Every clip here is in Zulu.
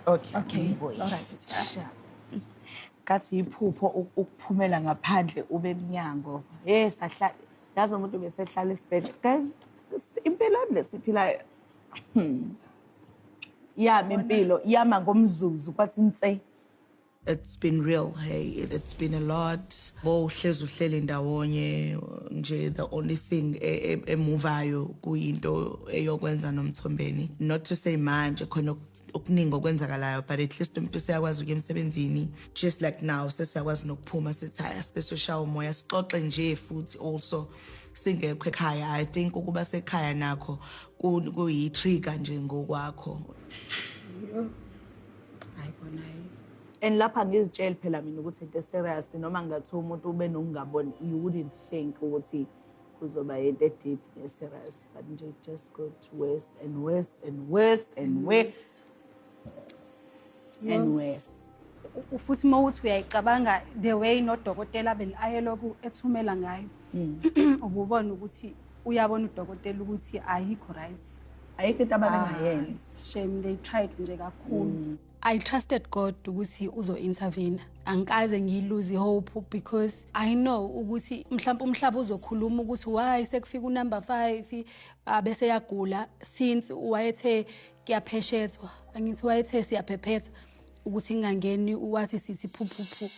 Okay. Okay. Ngibuye. All right, it's fine. Sure. Kathi iphupho ukuphumela ngaphandle ube emnyango. Hey, sahla yazi umuntu besehlala esibhedlela. Guys, impilo lesiphilayo. Yami impilo yama ngomzuzu kwathi nse. It's been real, hey. It's been a lot. Bo hlezi uhleli ndawonye nje, the only thing emuvayo kuyinto eyokwenza noMthombeni. Not to say manje khona okuningi okwenzakalayo, but at least umuntu useyakwazi ukuya emsebenzini. Just like now sesiyakwazi nokuphuma sithi hayi, asike sishaya umoya, sixoxe nje futhi also singekho ekhaya. I think ukuba sekhaya nakho kuyi-trigger nje ngokwakho. Hayi bona, hayi. And lapha ngizitshela phela mina ukuthi into serious, noma ngathiwa umuntu ube nokungaboni, you wouldn't think ukuthi kuzoba into deep ne-serious, but nje it just got worse and worse and worse and worse and worse. Futhi uma uthi uyayicabanga the way nodokotela ayelokhu ethumela ngayo, ububona ukuthi uyabona udokotela ukuthi ayikho right. Ayikho into ababengayenzi. Shame, they tried nje kakhulu. I trusted God ukuthi uzo-intervene. Angikaze ngiyi-lose hope because I know ukuthi mhlawumbe umhlaba uzokhuluma ukuthi why sekufika unumber 5 bese yagula, since wayethe kuyapheshethwa, angithi wayethe siyaphephetha ukuthi ngingangeni, wathi sithi phu phu phu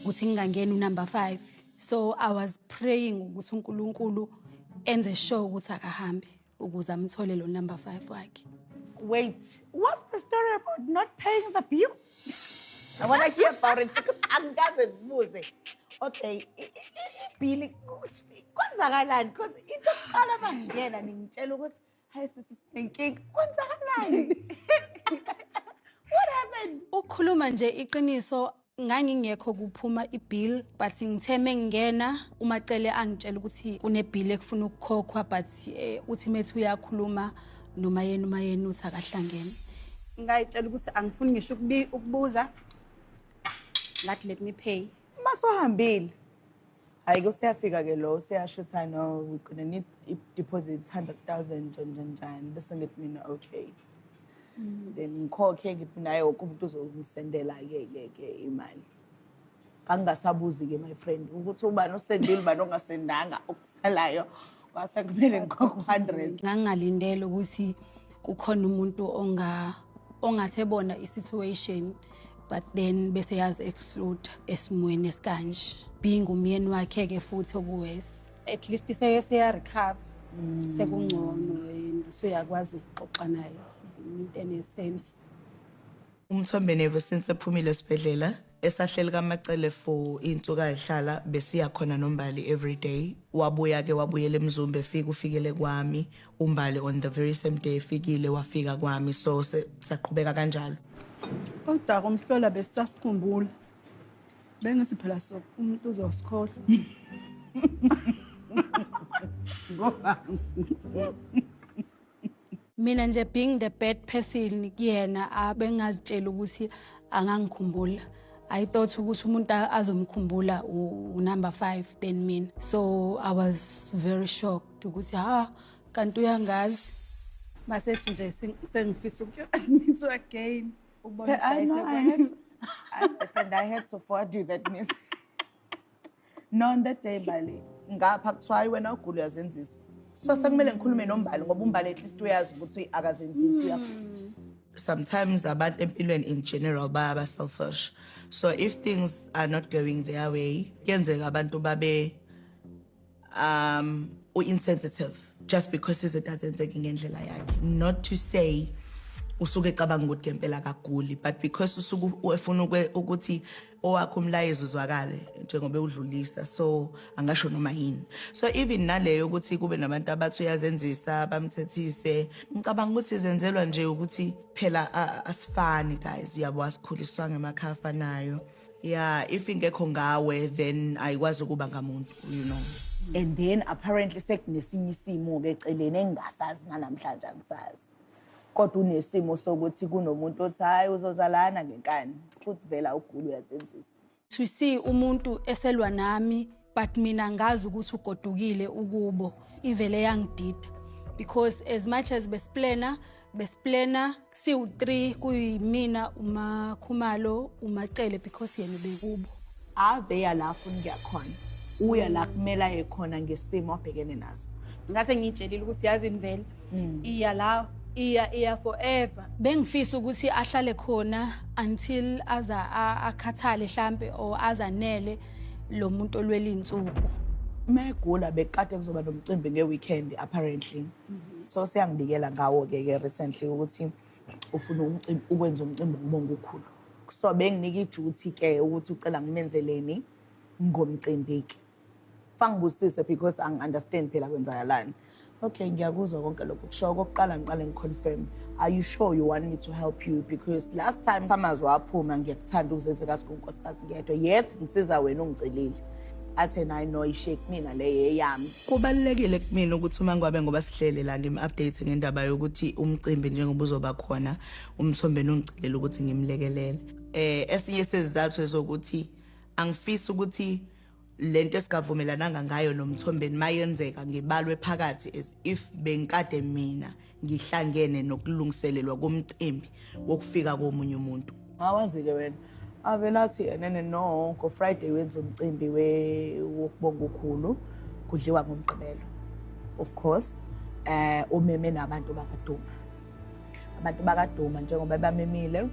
ukuthi ngingangeni unumber 5. So I was praying ukuthi uNkulunkulu enze sure ukuthi akahambi ukuze amthole lo number 5 wakhe. Wait, what's the story about not paying the bill? I want to hear about it because angikaze ngibuze. Okay, bill kwenzakalani? Because into yokuqala mangingena ningitshela ukuthi hayi sisi sinenkinga. Kwenzakalani? What happened? Ukukhuluma nje iqiniso, ngangingekho kuphuma ibill, but ngithe mengingena uMacele angitshela ukuthi kunebill ekufuna ukukhokhwa, but uthi methi uyakhuluma noma yena, uma yena uthi akahlangene. Ngayitshela ukuthi angifuni ngisho ukubuza, ngathi let me pay. Masohambile. Hayi ke useyafika ke lo useyasho ukuthi no, we're gonna need i deposit 100,000 njani njani njani, bese ngithi mina okay. Then ngikhokhe, ngithi mina hayi, wonke umuntu uzongisendela ke imali. Kangingasabuzi ke, my friend, ukuthi ubani osendile, ubani ongasendanga, okusalayo kwase kumele ngikhokhe 100. Ngangingalindele ukuthi kukhona umuntu ongathe bona i-situation but then bese yazi exclude esimweni esikanje, being umyeni wakhe ke futhi okuwes. At least seya recover, sekungcono and usuyakwazi ukuxoxa naye into ene-sense. UMthombeni ever since ephumile esibhedlela esahleli kaMacele for insuku ayihlala, besiya khona noMbali every day. Wabuya ke, wabuyela eMzumbe, efika ufikele kwami uMbali on the very same day efikile, wafika kwami, so saqhubeka kanjalo. Kodwa umhlola besisasikhumbula, bengithi phela so umuntu uzosikhohlwa. Ngoba mina nje being the bad person kuyena, abengazitshela ukuthi angangikhumbula. I thought ukuthi umuntu azomkhumbula unumber 5 then mina, so I was very shocked ukuthi ha, kanti uyangazi. Masethi nje sengifisa ukuyo-admit again ukubona. I know, and I had to forward you that message. No, on that day, Mbali, ngapha kuthiwa hayi wena ugula uyazenzisa. So sekumele ngikhulume noMbali ngoba uMbali at least uyazi ukuthi akazenzisi, uyagula. Sometimes abantu empilweni in general bayaba selfish. So if things are not going their way, kuyenzeka abantu babe insensitive just because izinto azenzeki ngendlela yakhe. Not to say usuke ecabanga ukuthi ngempela akaguli, but because usuke efuna ukuthi owakho umlayezo uzwakale njengoba udlulisa, so angasho noma yini. So even naleyo ukuthi kube nabantu abathi uyazenzisa bamthethise, ngicabanga ukuthi izenzelwa nje ukuthi phela asifani guys, yabo, asikhuliswa ngemakhaya afanayo. Yeah, if ingekho ngawe then ayikwazi ukuba ngamuntu. And then apparently sekunesinye isimo ke eceleni engingasazi namhlanje, angisazi. Kodwa unesimo sokuthi kunomuntu othi hayi uzozalana ngenkani, futhi vela ugula uyazenzisa. To see umuntu eselwa nami, but mina ngazi ukuthi ugodukile ukubo, ivele yangidida because as much as besiplana Besiplana siwu-3, kuyimina, uMaKhumalo, uMaCele, because yena bekubo. Ave ya la afuna ukuya khona, uya la kumele aye khona ngesimo abhekene naso. Ngase ngiyitshelile ukuthi yazini vele, iya la, iya iya forever. Bengifisa ukuthi ahlale khona until aza akhathale hlampe or azanele lo muntu olwela iy'nsuku. Uma egula bekade kuzoba nomcimbi nge-weekend apparently. So siyangibikela ngawo-ke ke recently ukuthi ufuna umcimbi, ukwenza umcimbi ngibonga ukhulu. So benginika i-duty-ke ukuthi ucela ngimenzeleni ngomcimbi-ke. Fangibusise because angi-understand phela kwenzakalani. Okay, ngiyakuzwa konke lokho kusho. Okokuqala ngiqale ngi-confirm, are you sure you want me to help you? Because last time amazwi aphuma, ngiyakuthanda ukuzenza kathi kunkosikazi ngedwa, yet ngisiza wena ungicelile. Athi nayi no, ishe kumina le eyami. Kubalulekile kumina ukuthi uma ngabe ngoba sihlele la ngim-update ngendaba yokuthi umcimbi njengoba uzoba khona, uMthombeni ungicelela ukuthi ngimlekelele. Esinye sezizathu ezokuthi angifisi ukuthi lento esingavumelananga ngayo noMthombeni mayenzeka ngibalwe phakathi as if bengikade mina ngihlangene nokulungiselelwa komcimbi wokufika komunye umuntu. Awazi-ke wena, avele athi enene no, ngo-Friday wenza umcimbi wokubonga ukhulu, kudliwa ngoMgqibelo. Of course, umeme nabantu bakaduma. Abantu bakaduma njengoba bamemile,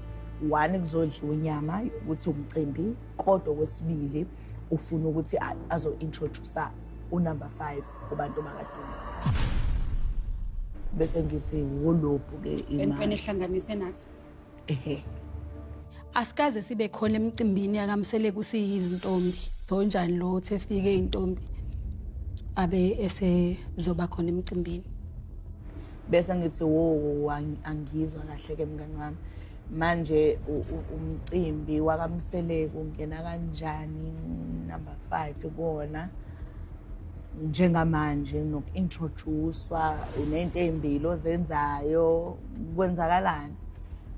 one, kuzodliwa inyama yokuthi umcimbi, kodwa okwesibili ufuna ukuthi azo-introduce unumber 5 kubantu bakaduma. Bese ngithi wolophu-ke imali. Entweni ehlanganise nathi. Ehhe. Asikaze sibe khona emcimbini yakaMseleku siyizintombi. Zonjani lo uthi efike intombi abe esezoba khona emcimbini? Bese ngithi wo, angizwa kahle ke mngani wami. Manje umcimbi wakaMseleku ungena kanjani number 5 kuwona? Njengamanje noku-introduce-wa unento ey'mbili ozenzayo, kwenzakalani?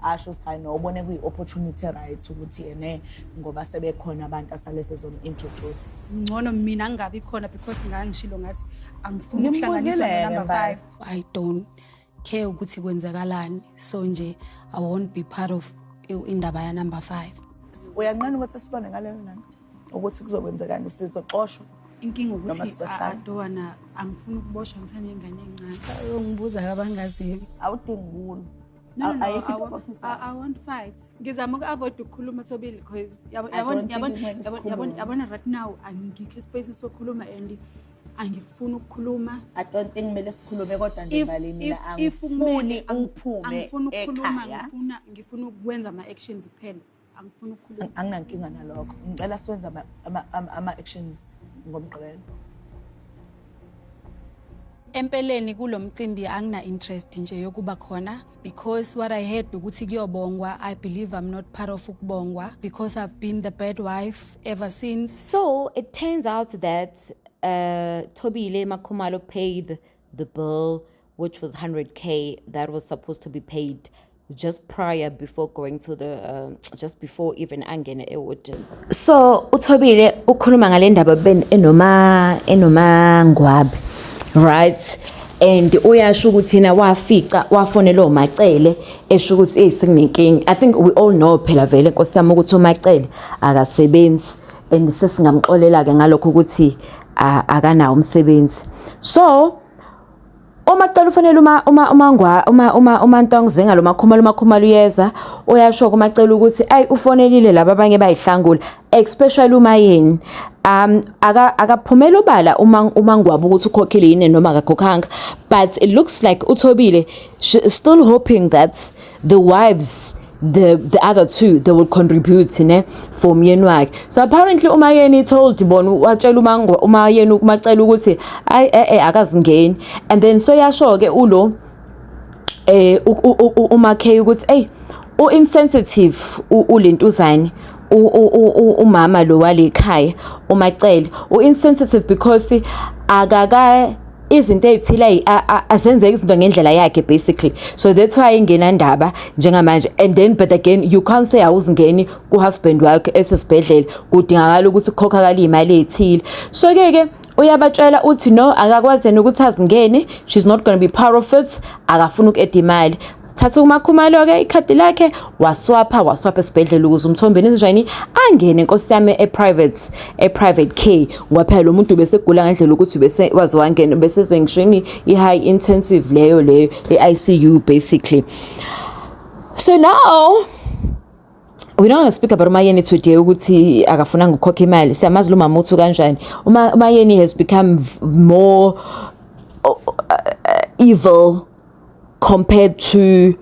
Asho ukuthi hayi no, ubone kuyi-opportunity right ukuthi ene ngoba sebekhona abantu asale sezomu-introduce. Ngcono mina ngingabi khona because ngangishilo ngathi angifuni Ngimbuzile ukuhlanganiswa no-number ke 5. I don't care ukuthi kwenzakalani, so nje I won't be part of indaba ya number 5. Uyanqena ukuthi sibone ngalelo langa ukuthi kuzokwenzekani, sizoxoshwa. Inkinga Noma ukuthi sizohlala. I don't wanna, angifuni ukuboshwa ngithanda ingane encane. Uyongibuza abangaziyo. Awudingi kulo. No, no, no, Ayikho into ebophisayo. I won't fight. Ngizama uku-avoid ukukhuluma Thobile because I don't think kumele sikhulume. yabona right now angikho espace sokukhuluma and angikufuni ukukhuluma. I don't think kumele sikhulume kodwa nje Mbali mina If angifuni kumele, uphume angifuni ukukhuluma, ekhaya. ngifuna ukwenza ama-actions kuphela. Angifuni ukukhuluma. Anginankinga nalokho. Ngicela siwenze ama-actions ngoMgqibelo. Empeleni kulo mcimbi angina interest nje yokuba khona because what I heard ukuthi kuyobongwa, I believe I'm not part of ukubongwa because I've been the bad wife ever since. So it turns out that Thobile MaKhumalo paid the bill, which was 100K that was supposed to be paid just prior before going to the just before even angene ewodini. So uThobile ukhuluma ngale ndaba ben enoma ngwabe, right? And uyasho ukuthi yena wafica wafonela oMaCele esho ukuthi hey sekunenkinga. I think we all know phela vele Nkosi yami ukuthi uMaCele akasebenzi and sesingamxolela ke ngalokho ukuthi akanawo umsebenzi. So uMaCele ufanele uma uma uma ngwa uma uma uma Ntongo lo MaKhumalo, uMaKhumalo uyeza uyasho kuMaCele ukuthi ayi ufonelile laba abanye bayihlangula, especially uMaYeni. Akaphumela obala uma ngwabo ukuthi ukhokhile yini noma akakhokhanga, but it looks like uThobile she is still hoping that the wives, the other two, they will contribute ne for myeni wakhe. So apparently uMaYeni told bona, watshela uMaYeni uMaCele ukuthi ay akazingeni, and then seyasho ke ulo uMaKay ukuthi ey u insensitive ulentuzane umama lo wale ekhaya uMaCele u insensitive because akaka izinto ezithile azenzeki izinto ngendlela yakhe basically, so that's why ingenandaba njengamanje. And then but again you can't say awuzingeni ku husband wakhe esesibhedlela, kudingakala ukuthi kukhokhakala imali ethile. So ke ke uyabatshela uthi no akakwazi yena ukuthi azingene, she's not going to be part of it, akafuni uku-add imali. Thatha uMakhumalo-ke ikhadi lakhe waswapha esibhedlela ukuze uMthombeni njani angene, nkosi yami, e-private care, ngoba phela lo muntu besegula ngendlela ukuthi bese waze wangena bese sengishini i-high intensive leyo i-ICU basically. So now we don't want to speak about uMayeni today, ukuthi akafunanga ukukhokha imali. Siyamazi lo mama uthi kanjani. UMayeni has become more evil compared to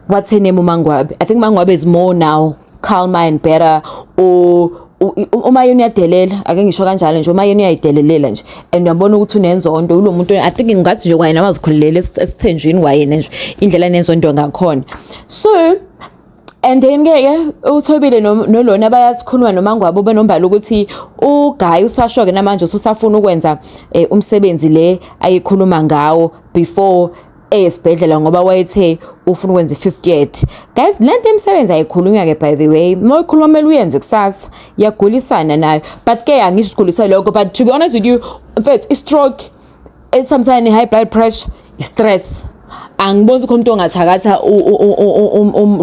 what's her name, uMangwabe. I think Mangwabe is more now calmer and better, or uMayeni uyadelela, ake ngisho kanjalo nje, uMayeni uyayidelelela nje, and uyabona ukuthi unenzondo ulo muntu. I think ngathi nje kwayena wazikhulelela esithenjini kwayena nje, indlela nenzondo ngakhona. So and then ke uThobile nolona bayakhuluma noMangwabo benombala ukuthi uGuy usasho ke namanje usafuna ukwenza umsebenzi le ayikhuluma ngawo before esibhedlela, ngoba wayethe ufuna ukwenza i-50th. Guys, lento emsebenzi ayikhulunywa ke, by the way. Uma uyikhuluma kumele uyenze kusasa, iyagulisana nayo, but ke angisho sigulisa lokho. But to be honest with you, in fact, i-stroke, sometimes high blood pressure, i-stress, angiboni ukuthi umuntu ongathakatha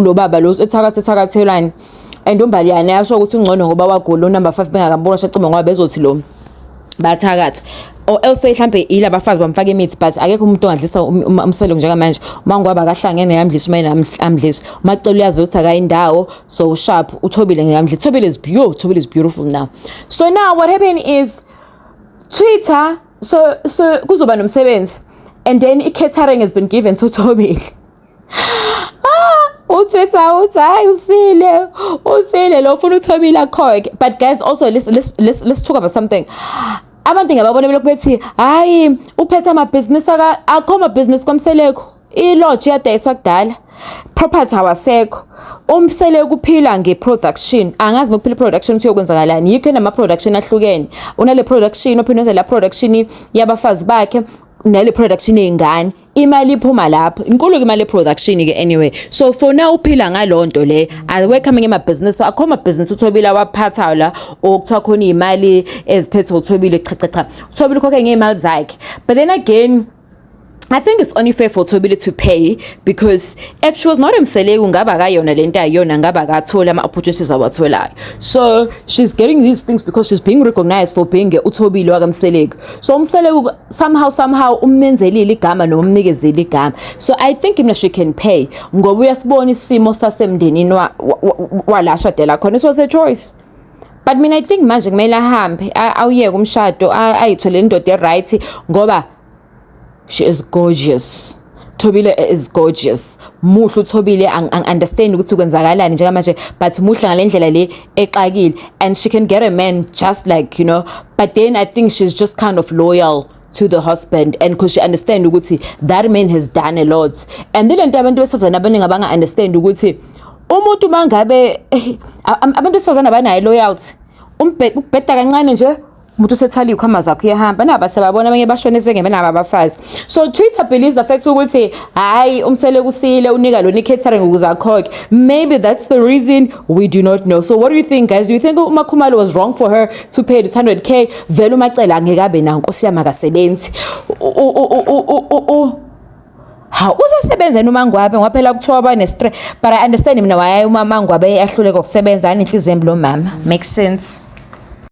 lo baba lo ethakatha ethakathelani. And uMbali yana yasho ukuthi ungcono ngoba wagula unumber 5 bengakambona shacima, ngoba bezothi lo bathakathwa or else mhlambe ilabafazi bamfaka imithi, but akekho umuntu ongadlisa uMseleku njengamanje. Uma ngoba akahlangene ngamdlisa, uma yena amdlisa uMacele uyazi ukuthi akayindawo, so sharp. UThobile ngamdlisa. Thobile is beautiful. Thobile is beautiful now. So now what happened is Twitter, so kuzoba nomsebenzi and then i-catering has been given to Thobile. Ah, uTwitter uthi hayi, usile, usile lo ufuna uThobile akhokhe. But guys, also let's talk about something. Abantu ngiyababona belokhu bethi hayi, uphethe amabhizinisi, akho amabhizinisi kwaMseleku. I-lodge iyadayiswa kudala, property awasekho. UMseleku uphila nge-production. Angazi ngokuphila i-production ukuthi uyokwenzakalani. Yikho enama-production ahlukene, unale production ophinde wenze la production yabafazi bakhe nale production yey'ngane. Imali iphuma lapho, inkulu-ke imali ye-production-ke. Anyway, so for now uphila ngalowo nto le, awekho amanye amabhizinisi, akho amabhizinisi uThobile awaphathayo la okuthiwa khona iy'mali eziphethwe uThobile. Cha, cha, cha, uThobile ukhokhe ngey'mali zakhe. But then again, I think it's only fair for Thobile to pay, because if she was not Mseleku, ngaba akayona lento ayiyona, ngaba akatholi ama-opportunities awatholayo. So she's getting these things because she's being recognized for being uThobile wakaMseleku. So uMseleku somehow umenzelile igama noma umnikezile igama. So I think mina she can pay, ngoba uyasibona isimo sasemndenini wala ashadela khona. It was a choice. But mina I think manje kumele ahambe, awuyeke umshado, ayithole indoda e-right, ngoba she is gorgeous. Thobile is gorgeous. Muhle uThobile, ang-understand ukuthi kwenzakalani njengamanje, but muhle ngale ndlela le exakile, and she can get a man just like. But then I think she's just kind of loyal to the husband, and because she understand ukuthi that man has done a lot. And then lento abantu besifazane abaningi abanga-understand ukuthi umuntu mangabe abantu besifazane abanayo loyalty, ukubheda kancane nje, umuntu usethwala iy'khwama zakho uyahamba. Naba siyababona abanye bashone sengebenabo abafazi. So Twitter believes the fact ukuthi hhayi, uMseleku usile, unika lona i-catering ukuze akhokhe. Maybe that's the reason, we do not know. So what do you think, guys? Do you think uMakhumalo was wrong for her to pay this 100K? Vele uMacele angeke abe nawo, nkosi yami, akasebenzi. Hawu, uzasebenza yena uMangwabe, ngoba phela kuthiwa bane-stress. But I understand mina why uMangwabe ahluleka ukusebenza, anenhliziyo embi lo mama. Makes sense.